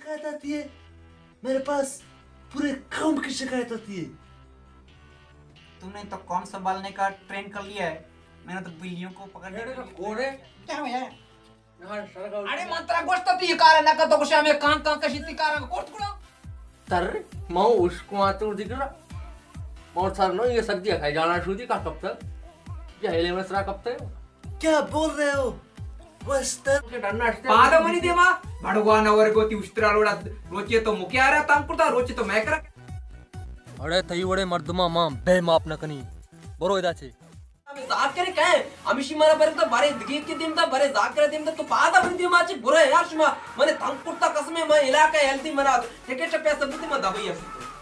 شکایت آتی ہے، میرے پاس پورے قوم کی شکایت آتی ہے۔ تم نے تو قوم سنبھالنے کا ٹرین کر لیا ہے، میں نے تو بلیوں کو پکڑنے کے لیے۔ کیا ہوا؟ اڑے من ترا گوشت تئی کار نہ کتو، گوشے ہمیں کان کان کشی تئی کار کوٹ کڑا۔ تر ما اشکو آتو دی کرا۔ مور سر نو یہ سردی کھائی جانا شودی کا کب تک؟ جہلے میں سرا کب تک؟ کیا بول رہے ہو؟ وستر۔ پادا منی دیما بڑگوانا ورگو تی اشترا لوڑا۔ روچے تو مکیارا تام کرتا، روچے تو میں کرا۔ اڑے تئی وڑے مردما ما بے معاف نہ کنی۔ برو ادا چے۔ ہمیں ذاکر کہیں، ہمیشی منا برتا بارے دگی کی دیم دا، بارے ذاکر دیم دا، تو پادا منی دیما چے برو یار شما۔ منے تنگ کرتا قسمے، میں علاقہ ہیلدی منا ٹکٹ پیسہ دیتے، میں دبئی ہستی۔